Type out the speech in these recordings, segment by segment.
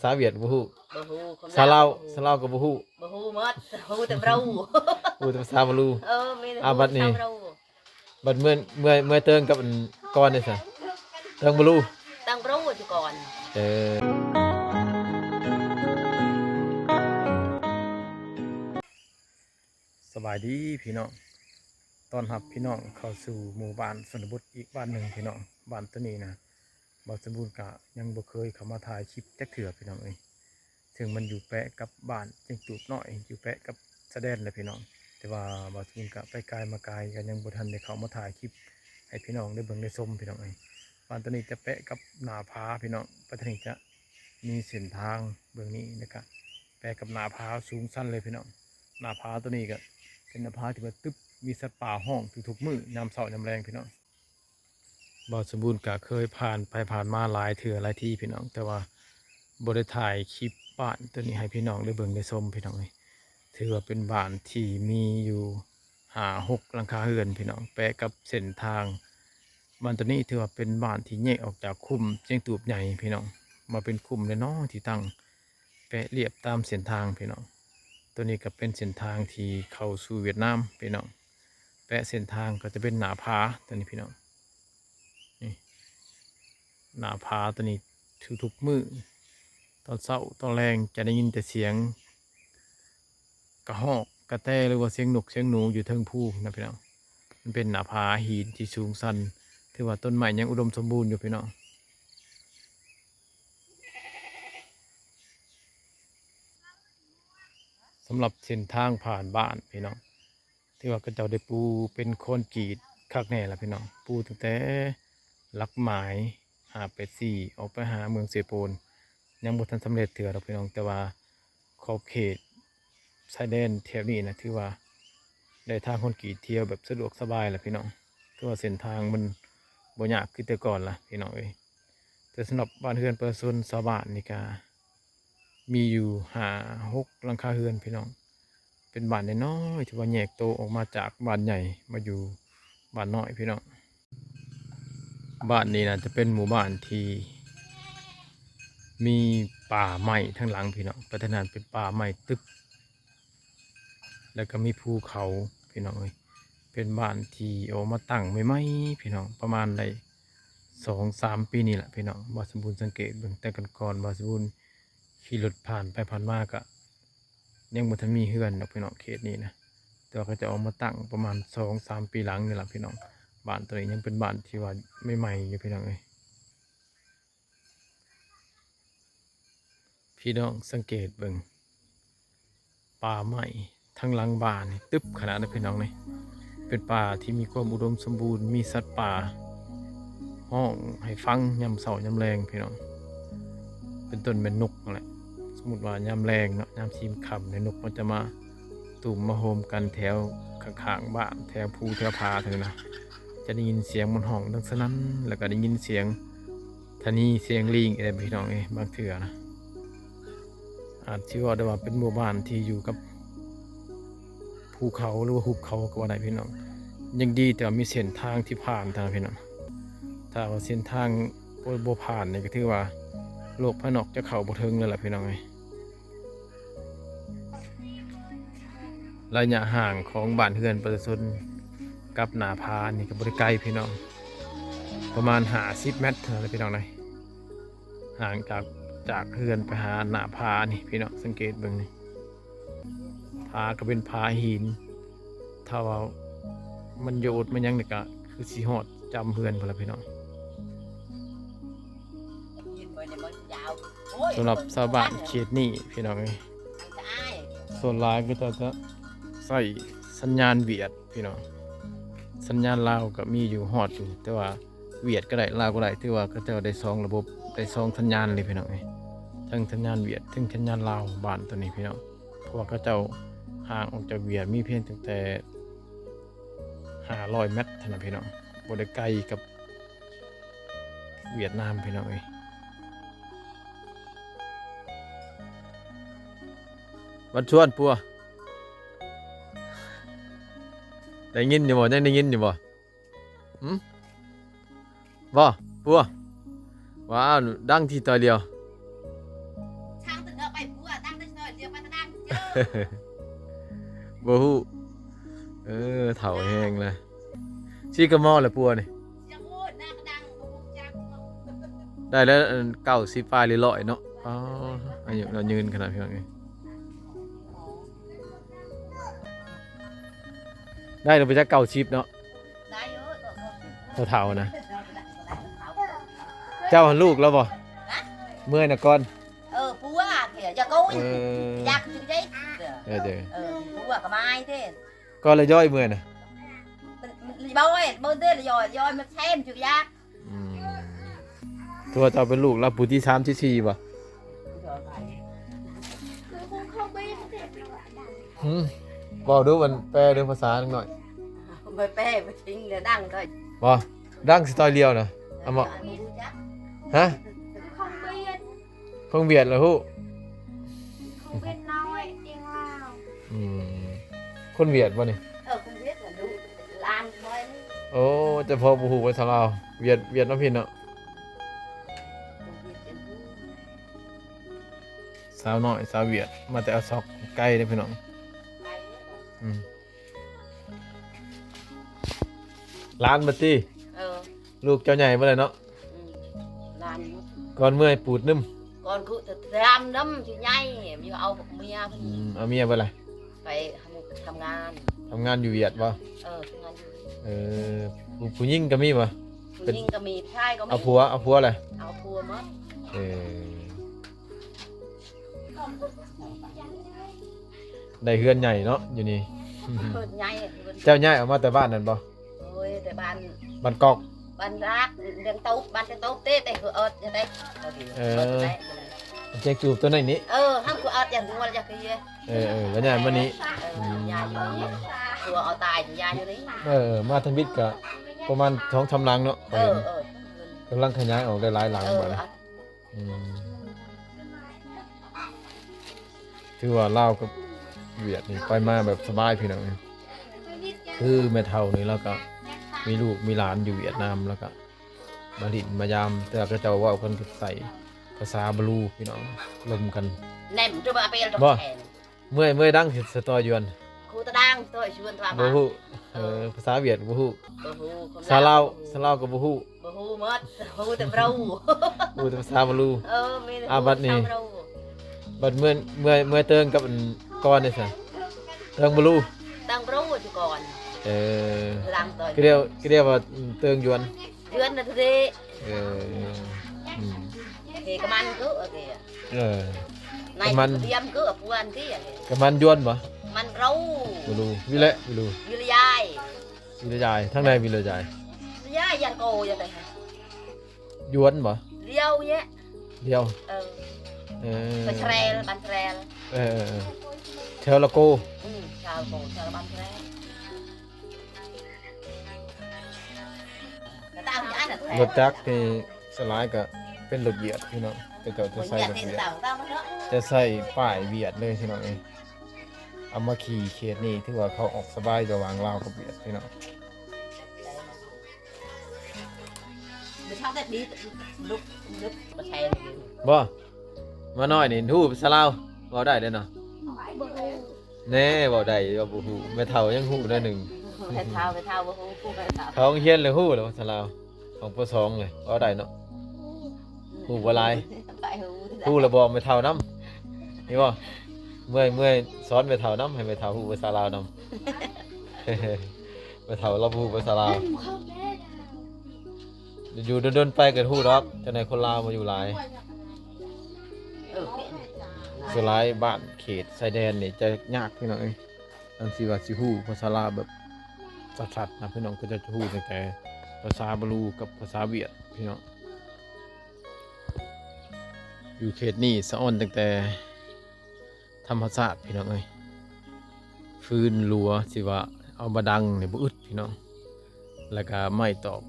ສາຫວຽດບໍ່ຮູ້. ບໍ່ຮູ້. ຄວາມ ສາລາວ ລາວບໍ່ຮູ້. ສາລາວກໍບໍ່ຮູ້. ບໍ່ຮູ້ໝົດ. ຮູ້ແຕ່ບຣາວ. ຮູ້ແຕ່ພາສາບຣາວ. ເອີ ມີແຕ່ ອ່າ ຮູ້ ບັດນີ້ ພາສາບຣາວ. ບັດເມື່ອ ເມື່ອ ເມື່ອເຕີງກັບອັນກ່ອນນີ້ຊະ ເຕີງບຣາວ. ເຕີງບຣາວຢູ່ກ່ອນ. ເອີ. ສະບາຍດີພີ່ນ້ອງ, ຕ້ອນຮັບພີ່ນ້ອງເຂົ້າສູ່ໝູ່ບ້ານຊົນນະບົດອີກບ້ານໜຶ່ງພີ່ນ້ອງ. ບ້ານໂຕນີ້ນະ ບ່າວສົມບູນກະຍັງບໍ່ເຄີຍເຂົ້າມາຖ່າຍຄລິບຈັກເທື່ອພີ່ນ້ອງເອີຍ. ເຊິ່ງມັນຢູ່ແປະກັບບ້ານຈຽງຕູບນ້ອຍ ຢູ່ແປະກັບຊາຍແດນແຫຼະພີ່ນ້ອງ, ແຕ່ວ່າບ່າວສົມບູນກະໄປກາຍມາກາຍ ກະຍັງບໍ່ທັນໄດ້ເຂົ້າມາຖ່າຍຄລິບໃຫ້ພີ່ນ້ອງໄດ້ເບິ່ງໄດ້ຊົມພີ່ນ້ອງເອີຍ. ບ້ານໂຕນີ້ຈະແປະກັບໜ້າຜາພີ່ນ້ອງ, ໄປທາງນີ້ຈະ ມີເສັ້ນທາງເບື້ອງນີ້ ແລ້ວກະແປະກັບໜ້າຜາສູງຊັນເລີຍພີ່ນ້ອງ. ໜ້າຜາໂຕນີ້ກະເປັນໜ້າຜາທີ່ວ່າຕຶບ ມີສັດປ່າຮ້ອງທຸກໆມື້ ຍາມເຊົ້າຍາມແລງພີ່ນ້ອງ. ບ່າວສົມບູນກະເຄີຍຜ່ານໄປຜ່ານມາຫຼາຍເທື່ອຫຼາຍທີພີ່ນ້ອງ, ແຕ່ວ່າບໍ່ໄດ້ຖ່າຍຄລິບບ້ານໂຕນີ້ໃຫ້ພີ່ນ້ອງໄດ້ເບິ່ງໄດ້ຊົມພີ່ນ້ອງເອີຍ. ຖືວ່າເປັນບ້ານທີ່ມີຢູ່ຫ້າຫົກຫຼັງຄາເຮືອນພີ່ນ້ອງ, ແປະກັບເສັ້ນທາງ. ບ້ານໂຕນີ້ຖືວ່າເປັນບ້ານທີ່ແຍກອອກຈາກຄຸ້ມຈຽງຕູບໃຫຍ່ພີ່ນ້ອງ, ມາເປັນຄຸ້ມນ້ອຍໆທີ່ຕັ້ງແປະລຽບຕາມເສັ້ນທາງພີ່ນ້ອງ. ໂຕນີ້ກະເປັນເສັ້ນທາງທີ່ເຂົ້າສູ່ຫວຽດນາມພີ່ນ້ອງ. ແປະເສັ້ນທາງກະຈະເປັນໜ້າຜາໂຕນີ້ພີ່ນ້ອງ. ນີ້ ໜ້າຜາໂຕນີ້ ທຸກໆມື້ ຕອນເຊົ້າຕອນແລງຈະໄດ້ຍິນແຕ່ສຽງກະຮອກກະແຕ ຫຼືວ່າສຽງນົກສຽງໜູຢູ່ເທິງພູນະພີ່ນ້ອງ. ມັນເປັນໜ້າຜາຫີນທີ່ສູງຊັນ, ຖືວ່າຕົ້ນໄມ້ຍັງອຸດົມສົມບູນຢູ່ພີ່ນ້ອງ. ສຳລັບເສັ້ນທາງຜ່ານບ້ານພີ່ນ້ອງ ຖືວ່າເຂົາເຈົ້າໄດ້ປູເປັນຄອນກຣີດຄັກແນ່ລະພີ່ນ້ອງ, ປູຕັ້ງແຕ່ຫຼັກໝາຍຫ້າແປດສີ່ ອອກໄປຫາເມືອງເຊໂປນ, ຍັງບໍ່ທັນສຳເລັດເທື່ອດອກພີ່ນ້ອງ. ແຕ່ວ່າຂອບເຂດຊາຍແດນແຖວນີ້ນະ ຖືວ່າໄດ້ທາງຄອນກຣີດທ່ຽວແບບສະດວກສະບາຍລະພີ່ນ້ອງ, ຖືວ່າເສັ້ນທາງມັນບໍ່ຍາກຄືແຕ່ກ່ອນລະພີ່ນ້ອງເອີຍ. ແຕ່ສຳລັບບ້ານເຮືອນປະຊາຊົນຊາວບ້ານນີ້ກະ ມີຢູ່ຫ້າຫົກຫຼັງຄາເຮືອນພີ່ນ້ອງ, ເປັນບ້ານນ້ອຍໆ ທີ່ວ່າແຍກໂຕອອກມາຈາກບ້ານໃຫຍ່ ມາຢູ່ບ້ານນ້ອຍພີ່ນ້ອງ. ບ້ານນີ້ນະຈະເປັນໝູ່ບ້ານທີ່ມີປ່າໄມ້ທັງຫຼັງພີ່ນ້ອງ, ໄປທາງນັ້ນເປັນປ່າໄມ້ຕຶບ ແລ້ວກະມີພູເຂົາພີ່ນ້ອງເອີຍ. ເປັນບ້ານທີ່ເອົາມາຕັ້ງໃໝ່ໆພີ່ນ້ອງ, ປະມານໄດ້ສອງສາມປີນີ້ລະພີ່ນ້ອງ. ບ່າວສົມບູນສັງເກດເບິ່ງ ແຕ່ກ່ອນໆ ບ່າວສົມບູນຂີ່ລົດຜ່ານໄປຜ່ານມາກະຍັງບໍ່ທັນມີເຮືອນດອກພີ່ນ້ອງ ເຂດນີ້ນະ, ແຕ່ວ່າເຂົາເຈົ້າເອົາມາຕັ້ງປະມານສອງສາມປີຫຼັງນີ້ລະພີ່ນ້ອງ. ບ້ານໂຕນີ້ຍັງເປັນບ້ານທີ່ວ່າໃໝ່ໆຢູ່ພີ່ນ້ອງເອີຍ. ພີ່ນ້ອງສັງເກດເບິ່ງ ປ່າໄມ້ທັງຫຼັງບ້ານນີ້ຕຶບຂະໜາດເດ້ພີ່ນ້ອງນີ້. ເປັນປ່າທີ່ມີຄວາມອຸດົມສົມບູນ, ມີສັດປ່າຮ້ອງໃຫ້ຟັງຍາມເຊົ້າຍາມແລງພີ່ນ້ອງ, ເປັນຕົ້ນແມ່ນນົກຫັ້ນແຫຼະ. ສົມມຸດວ່າຍາມແລງເນາະ, ຍາມສີ່ມຄ່ຳນີ້ ນົກມັນຈະມາ ຕຸ່ມມາໂຮມກັນແຖວຂ້າງໆບ້ານ ແຖວພູແຖວຜາເທົ່ານີ້ນະ, ຈະໄດ້ຍິນສຽງມັນຮ້ອງດັງສະນັ້ນ, ແລ້ວກະໄດ້ຍິນສຽງທະນີ ສຽງລີງອີກແລ້ວພີ່ນ້ອງເອີຍ. ບາງເທື່ອນະ ອາດຊິເວົ້າໄດ້ວ່າເປັນໝູ່ບ້ານທີ່ຢູ່ກັບພູເຂົາ ຫຼືວ່າຫຸບເຂົາກໍວ່າໄດ້ພີ່ນ້ອງ. ຍັງດີແຕ່ວ່າມີເສັ້ນທາງທີ່ຜ່ານເທົ່ານັ້ນພີ່ນ້ອງ, ຖ້າວ່າເສັ້ນທາງບໍ່ ບໍ່ຜ່ານນີ້ ກໍຖືວ່າໂລກພາຍນອກຈະເຂົ້າບໍ່ເຖິງເລີຍລະພີ່ນ້ອງເອີຍ. ໄລຍະຫ່າງຂອງບ້ານເຮືອນປະຊາຊົນກັບໜ້າຜານີ້ກໍບໍ່ໄດ້ໄກພີ່ນ້ອງ, ປະມານຫ້າສິບແມັດເທົ່ານັ້ນແຫຼະພີ່ນ້ອງເອີຍ, ຫ່າງຈາກ ຈາກເຮືອນໄປຫາໜ້າຜານີ້ພີ່ນ້ອງ. ສັງເກດເບິ່ງນີ້ ຜາກໍເປັນຜາຫີນ, ຖ້າວ່າມັນໂຍດມັນຫຍັງນີ້ກໍຄືຊິຮອດຈ້ຳເຮືອນພຸ້ນລະພີ່ນ້ອງ. ສຳລັບຊາວບ້ານເຂດນີ້ພີ່ນ້ອງເອີຍ, ສ່ວນຫຼາຍເຂົາເຈົ້າຈະໃຊ້ສັນຍານຫວຽດພີ່ນ້ອງ, ສັນຍານລາວກໍມີຢູ່ ຮອດຢູ່, ແຕ່ວ່າຫວຽດກໍໄດ້ ລາວກໍໄດ້, ຖືວ່າເຂົາເຈົ້າໄດ້ສອງລະບົບ ໄດ້ສອງສັນຍານເລີຍພີ່ນ້ອງເອີຍ, ທັງສັນຍານຫວຽດ ທັງສັນຍານລາວ. ບ້ານໂຕນີ້ພີ່ນ້ອງ ເພາະວ່າເຂົາເຈົ້າຫ່າງອອກຈາກຫວຽດມີພຽງຕັ້ງແຕ່ຫ້າຮ້ອຍແມັດເທົ່ານັ້ນພີ່ນ້ອງ, ບໍ່ໄດ້ໄກກັບຫວຽດນາມພີ່ນ້ອງເອີຍ. ວັນຊວນປົວ ໄດ້ຍິນຢູ່ບໍ່? ຍັງໄດ້ຍິນຢູ່ບໍ່? ຫຶ? ບໍ່? ປົວ ວ້າວ ດັງທີ່ຕອຍຫຼຽວ. ໄປປົວຕັ້ງແຕ່ຊອຍ ດຽວໄປຕະດາງເຈີ ບໍ່ຮູ້. ເອີ ເຖົ້າແຮງລະ ຊິກະມໍລະປົວນີ້. ໄດ້ແລ້ວ ອັນ ເກົ້າສິບປາຍຫຼືຮ້ອຍເນາະ. ອໍ ອາຍຸລາວຍືນຂະໜາດ ພີ່ນ້ອງເອີຍ. ໄດ້ແລ້ວໄປຈັກເກົ້າສິບເນາະ. ໄດ້ຢູ່ ເຖົ້າໆນະ. ເຈົ້າຫັ້ນລູກລາວບໍ່? ຮະ? ເມື່ອຍນະກ່ອນ. ເອີ ປົວເຖຍ ຢາກໂກຍ ເອີ ຢາກຈຶ່ງໄດ້. ເອີ ເອີ ເອີ ປົວກະມາຍເດ້. ກໍລະຍ້ອຍເມື່ອຍນະ. ບໍ່ເດ້ລະຍ້ອຍ ຍ້ອຍມັນແຊມຈຸຢາກ. ອືມ ຖືວ່າເຈົ້າເປັນລູກລາວຜູ້ທີສາມ ທີສີ່ບໍ່? ຫືມ ເວົ້າດູ ມັນແປເດີພາສາໜ້ອຍ. ບໍ່ແປ ບໍ່ຈິງເດີ ດັງເດີ. ບໍ່ ດັງສະຕອຍລຽວນະ. ອາ ເອົາມາ ຮະ? ຄົງຫວຽດລະຮູ້. ຄົງຫວຽດນ້ອຍ ເອງລາວ. ອືມ ຄົນຫວຽດບໍ່ນີ້? ເອີ ຄົນຫວຽດນະ ລູກຫຼານຂ້ອຍນີ້. ໂອ້ ແຕ່ພໍ່ບໍ່ຮູ້ພາສາລາວ ຫວຽດ ຫວຽດນຳພີ້ເນາະ. ຄົນຫວຽດເປັນຜູ້ ສາວນ້ອຍສາວຫວຽດ ມາແຕ່ອາຊອກ ໄກເດ້ພີ່ນ້ອງ. ໄກເດ້. ອືມ ຫຼານມາຕິ. ເອີ ລູກເຈົ້າໃຫຍ່ເບິດແລ້ວເນາະ. ອືມ ຫຼານ ກ່ອນເມື່ອຍປູດໜຶ່ມ ກ່ອນຄືຕາມນຳຊິໃຫຍ່ ຢູ່ເອົາເມຍເພິ່ນ. ອືມ ເອົາເມຍເບິດລະ. ໄປທຳງານ ທຳງານຢູ່ຫວຽດບໍ່? ເອີ ທຳງານຢູ່ຫວຽດ. ເອີ ຜູ້ ຜູ້ຍິງກໍມີບໍ່? ຜູ້ຍິງກໍມີ ຜູ້ຊາຍກໍມີ. ເອົາຜົວ ເອົາຜົວລະ? ເອົາຜົວໝົດ. ເອີ ໄດ້ເຮືອນໃຫຍ່ເນາະຢູ່ນີ້. ເຮືອນໃຫຍ່ ເຈົ້າຍ້າຍອອກມາແຕ່ບ້ານນັ້ນບໍ່? ໂອ້ຍ ແຕ່ບ້ານ ບ້ານກອກ ບ້ານລາກ ເລື່ອງໂຕບ ບ້ານເລື່ອງໂຕບເຕ ແຕ່ຄືເອິດຈັ່ງໃດ. ເອີ ແຈງຈູບຕົວນີ້ນີ້. ເອີ ຫັ້ນຄືເອິດຢ່າງຫົວຢ່າຄື. ເອີ ເອີ ກໍຍ້າຍມານີ້. ເອີ ອືມ ຍ້າຍຢູ່ນີ້ ຜົວເອົາຕາຍກໍຍ້າຍຢູ່ນີ້. ເອີ ມາທຳອິດກໍປະມານສອງສາມຫຼັງເນາະ. ເອີ ເອີ ກຳລັງຂະຫຍາຍອອກໄດ້ຫຼາຍຫຼັງ. ເອີ ບາດນີ້ ອືມ ຖືວ່າລາວກັບຫວຽດນີ້ໄປມາແບບສະບາຍພີ່ນ້ອງ. ຄືແມ່ເຖົ້ານີ້ລາວກໍມີລູກມີຫຼານຢູ່ຫວຽດນາມ ລາວກໍມາຫຼິ້ນມາຢາມ ແຕ່ເຂົາເຈົ້າເວົ້າກັນໃສ່ພາສາບລູພີ່ນ້ອງ ລົມກັນ. ແນມ ບໍ່ ເມື່ອຍ ເມື່ອຍດັງສະຕອຍຢວນ. ຄູຕະດັງສະຕອຍຢວນ ບໍ່ຮູ້. ເອີ ເອີ ພາສາຫວຽດບໍ່ຮູ້. ບໍ່ຮູ້. ພາສາລາວ ພາສາລາວກໍບໍ່ຮູ້. ບໍ່ຮູ້ໝົດ ຮູ້ແຕ່ບຣູ ຮູ້ແຕ່ພາສາບລູ. ເອີ ມີແຕ່ ອາ ບັດນີ້ ພາສາບລູ. ບັດເມື່ອຍ ເມື່ອຍ ເມື່ອຍເຕີງກັບອັນກ່ອນນີ້ຊະ ເຕີງບລູ ເຕີງບລູຢູ່ກ່ອນ. ເອີ ຫຼັງຕໍ່ ກະດຽວ ກະດຽວວ່າເຕີງຢວນ ຢວນນະເດ. ເອີ ອືມ ເກກະມັນຄື ເອີ ເອີ ໃນກະມັນ ກະດຽມຄືປວນຕິ ກະມັນຢວນບໍ່? ມັນບລູ ບລູ ວິແລະ ວິລູ ວິລະຍາຍ. ວິລະຍາຍ ທາງໃດວິລະຍາຍ? ວິລະຍາຍ ຢານໂກ ຢານໃດ ຢວນບໍ່? ລຽວເຍ ລຽວ ເອີ ເອີ ໄປແທຣລ ບ້ານແທຣລ. ເອີ ເອີ ເອີ ແຖວລະໂກ. ອືມ ຊາວໂກ ຊາວບ້ານແທຣລ. ກໍຕາມອັນນັ້ນແຫຼະ ລົດຈັກນີ້ສ່ວນຫຼາຍກໍເປັນລົດຫວຽດພີ່ນ້ອງ. ເຂົາເຈົ້າຈະໃຊ້ລົດຫວຽດ ຈະໃຊ້ປ້າຍຫວຽດເລີຍພີ່ນ້ອງເອີຍ. ເອົາມາຂີ່ເຂດນີ້ຖືວ່າເຂົ້າອອກສະບາຍລະຫວ່າງລາວກັບຫວຽດພີ່ນ້ອງ. ບໍ່ ໝານ້ອຍນີ້ຮູ້ພາສາລາວ ເວົ້າໄດ້ເດ້ເນາະ. ບໍ່ຮູ້ ແນ່ ເວົ້າໄດ້ ເວົ້າບໍ່ຮູ້. ແມ່ເຖົ້າຍັງຮູ້ໜ້ອຍໜຶ່ງ. ແມ່ເຖົ້າ ແມ່ເຖົ້າບໍ່ຮູ້ ແມ່ເຖົ້າ ເຂົ້າໂຮງຮຽນແລ້ວຮູ້ແລ້ວພາສາລາວ. ຂອງ ປ.ສອງ ເລີຍ ເວົ້າໄດ້ເນາະ. ຮູ້ບໍ່ຫຼາຍ ໄປຮູ້ ຮູ້ແລ້ວບອກແມ່ເຖົ້ານຳ ເຫັນບໍ່? ເມື່ອຍ ເມື່ອຍສອນແມ່ເຖົ້ານຳ ໃຫ້ແມ່ເຖົ້າຮູ້ພາສາລາວນຳ. ແມ່ເຖົ້າລາວບໍ່ຮູ້ພາສາລາວ. ຢູ່ດົນໆໄປກໍຮູ້ດອກ ຈັ່ງໃດຄົນລາວມາຢູ່ຫຼາຍ. ເອີ ສ່ວນຫຼາຍບ້ານເຂດຊາຍແດນນີ້ຈະຍາກພີ່ນ້ອງເອີຍ. ອັນຊິວ່າຊິຮູ້ພາສາລາວແບບຊັດໆນະພີ່ນ້ອງ ກໍຈະຮູ້ຕັ້ງແຕ່ພາສາບລູກັບພາສາຫວຽດພີ່ນ້ອງ. ຢູ່ເຂດນີ້ສະອອນຕັ້ງແຕ່ທຳມະຊາດພີ່ນ້ອງເອີຍ. ຟືນຫຼົວ ຊິວ່າເອົາມາດັງນີ້ບໍ່ອຶດພີ່ນ້ອງ. ແລ້ວກະໄມ້ຕອກ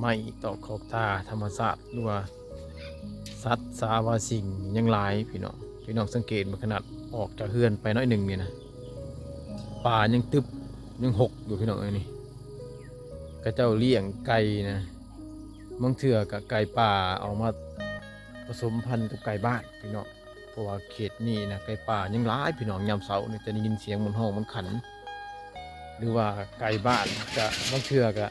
ໄມ້ຕອກຂອກຕາທຳມະຊາດ ຫຼືວ່າສັດສາວາສິ່ງຍັງຫຼາຍພີ່ນ້ອງ. ພີ່ນ້ອງສັງເກດເບິ່ງ ຂະໜາດອອກຈາກເຮືອນໄປໜ້ອຍໜຶ່ງນີ້ນະ ປ່າຍັງຕຶບຍັງຮົກຢູ່ພີ່ນ້ອງເອີຍ. ນີ້ເຂົາເຈົ້າລ້ຽງໄກ່ນະ ບາງເທື່ອກະໄກ່ປ່າເອົາມາປະສົມພັນກັບໄກ່ບ້ານພີ່ນ້ອງ. ເພາະວ່າເຂດນີ້ນະ ໄກ່ປ່າຍັງຫຼາຍພີ່ນ້ອງ. ຍາມເຊົ້ານີ້ຈະໄດ້ຍິນສຽງມັນຮ້ອງມັນຂັນ ຫຼືວ່າໄກ່ບ້ານກະ ບາງເທື່ອກະ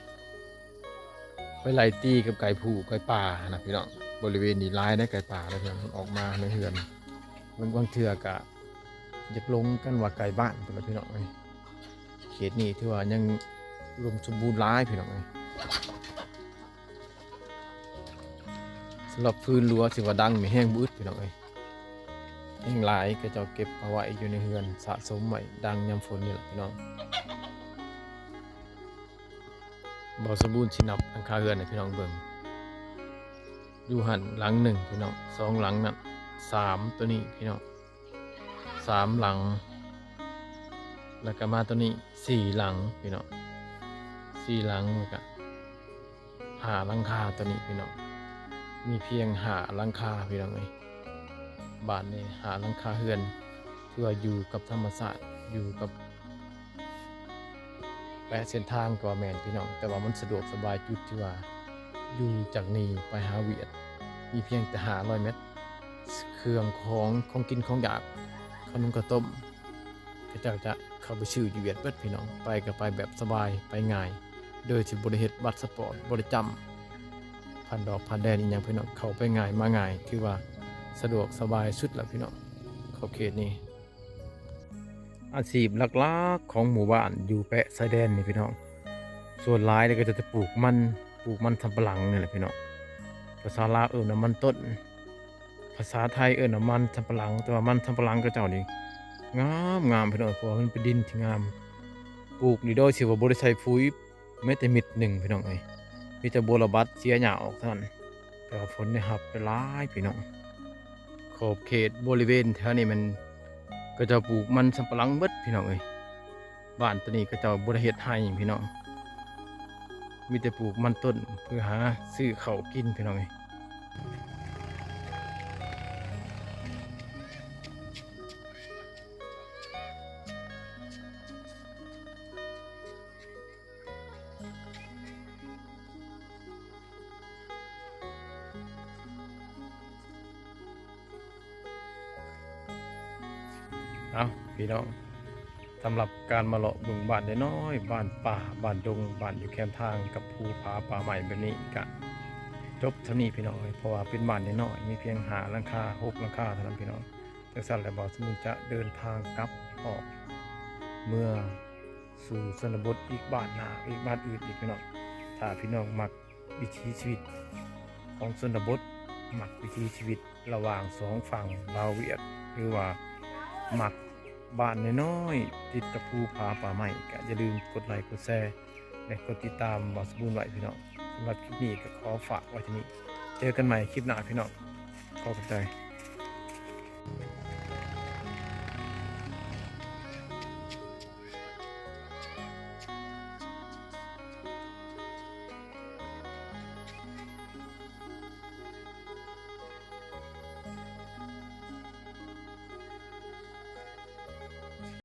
ໄປໄລ່ຕີກັບໄກ່ພູໄກ່ປ່ານະພີ່ນ້ອງ. ບໍລິເວນນີ້ຫຼາຍເດ້ໄກ່ປ່ານະພີ່ນ້ອງ ມັນອອກມາໃນເຮືອນ. ບາງ ບາງເທື່ອກະຢາກຫຼົງກັນວ່າໄກ່ບ້ານພຸ້ນລະພີ່ນ້ອງເອີຍ. ເຂດນີ້ຖືວ່າຍັງອຸດົມສົມບູນຫຼາຍພີ່ນ້ອງເອີຍ. ສຳລັບຟືນລົວທີ່ວ່າດັງນີ້ແຮງບໍ່ອຶດພີ່ນ້ອງເອີຍ ແຮງຫຼາຍ. ເຂົາເຈົ້າເກັບເອົາໄວ້ຢູ່ໃນເຮືອນ ສະສົມໄວ້ດັງຍາມຝົນນີ້ແຫຼະພີ່ນ້ອງ. ບ່າວສົມບູນຊິນັບຫຼັງຄາເຮືອນໃຫ້ພີ່ນ້ອງເບິ່ງ. ຢູ່ຫັ້ນຫຼັງໜຶ່ງພີ່ນ້ອງ ສອງຫຼັງນັ້ນ ສາມ ໂຕນີ້ພີ່ນ້ອງ ສາມຫຼັງ ແລ້ວກໍມາໂຕນີ້ສີ່ຫຼັງພີ່ນ້ອງ ສີ່ຫຼັງ ແລ້ວກໍຫ້າຫຼັງຄາໂຕນີ້ພີ່ນ້ອງ. ມີພຽງຫ້າຫຼັງຄາພີ່ນ້ອງເອີຍ. ບ້ານນີ້ຫ້າຫຼັງຄາເຮືອນ ຖືວ່າຢູ່ກັບທຳມະຊາດ ຢູ່ກັບ ແປະເສັ້ນທາງກໍວ່າແມ່ນພີ່ນ້ອງ ແຕ່ວ່າມັນສະດວກສະບາຍຈຸດທີ່ວ່າຢູ່ຈາກນີ້ໄປຫາຫວຽດ ມີພຽງແຕ່ຫ້າຮ້ອຍແມັດ. ເຄື່ອງຂອງ ຂອງກິນຂອງຢາກ ຂະໜົມເຂົ້າຕົ້ມ ເຂົາເຈົ້າຈະເຂົ້າໄປຊື້ຢູ່ຫວຽດເບິດພີ່ນ້ອງ. ໄປກໍໄປແບບສະບາຍ ໄປງ່າຍ ໂດຍທີ່ບໍ່ໄດ້ເຮັດບັດສະປອດ ບໍ່ໄດ້ຈ້ຳຜ່ານດອກຜ່ານແດນອີ່ຫຍັງພີ່ນ້ອງ. ເຂົ້າໄປງ່າຍມາງ່າຍ ຖືວ່າສະດວກສະບາຍສຸດລະພີ່ນ້ອງ ຂອບເຂດນີ້. ອາຊີບຫຼັກໆຂອງໝູ່ບ້ານຢູ່ແປະຊາຍແດນນີ້ພີ່ນ້ອງ ສ່ວນຫຼາຍເຂົາເຈົ້າຈະປູກມັນ ປູກມັນສຳປະຫຼັງນີ້ແຫຼະພີ່ນ້ອງ. ພາສາລາວເອີ້ນວ່າມັນຕົ້ນ ພາສາໄທເອີ້ນວ່າມັນສຳປະຫຼັງ ແຕ່ວ່າມັນສຳປະຫຼັງເຂົາເຈົ້ານີ້ງາມໆພີ່ນ້ອງ ເພາະວ່າມັນເປັນດິນທີ່ງາມ ປູກນີ້ໂດຍທີ່ວ່າບໍ່ໄດ້ໃສ່ປຸ໋ຍ ແມ້ແຕ່ເມັດໜຶ່ງພີ່ນ້ອງເອີຍ ມີແຕ່ບົວລະບັດເສຍຫຍ້າອອກເທົ່ານັ້ນ. ແຕ່ວ່າຜົນໄດ້ຮັບຫຼາຍພີ່ນ້ອງ. ຂອບເຂດບໍລິເວນແຖວນີ້ແມ່ນເຂົາເຈົ້າປູກມັນສຳປະຫຼັງເບິດພີ່ນ້ອງເອີຍ. ບ້ານໂຕນີ້ເຂົາເຈົ້າບໍ່ໄດ້ເຮັດໄຮ່ພີ່ນ້ອງ ມີແຕ່ປູກມັນຕົ້ນເພື່ອຫາຊື້ເຂົ້າກິນພີ່ນ້ອງເອີຍ. ເອົາ ພີ່ນ້ອງ ສຳລັບການມາເລາະເບິ່ງບ້ານນ້ອຍໆ ບ້ານປ່າ ບ້ານດົງ ບ້ານຢູ່ແຄມທາງກັບພູຜາປ່າໄມ້ແບບນີ້ ກະຈົບເທົ່ານີ້ພີ່ນ້ອງເອີຍ ເພາະວ່າເປັນບ້ານນ້ອຍໆ ມີພຽງຫ້າຫຼັງຄາ ຫົກຫຼັງຄາເທົ່ານັ້ນພີ່ນ້ອງ. ຈັ່ງຊັ້ນແລ້ວ ບ່າວສະໝຸນຈະເດີນທາງກັບອອກເມືອສູ່ຊົນນະບົດອີກບ້ານໜ້າ ອີກບ້ານອື່ນອີກພີ່ນ້ອງ. ຖ້າພີ່ນ້ອງມັກວິຖີຊີວິດຂອງຊົນນະບົດ ມັກວິຖີຊີວິດລະຫວ່າງສອງຝັ່ງລາວຫວຽດ ຫຼືວ່າມັກບ້ານນ້ອຍໆ ຕິດກັບພູຜາປ່າໄມ້ ກະຢ່າລືມກົດໄລກົດແຊ ແລະ ກົດຕິດຕາມບ່າວສະໝຸນໄວ້ພີ່ນ້ອງ. ສຳລັບຄລິບນີ້ກໍຂໍຝາກໄວ້ເທົ່ານີ້ ເຈີກັນໃໝ່ຄລິບໜ້າພີ່ນ້ອງ ຂໍຂອບໃຈ.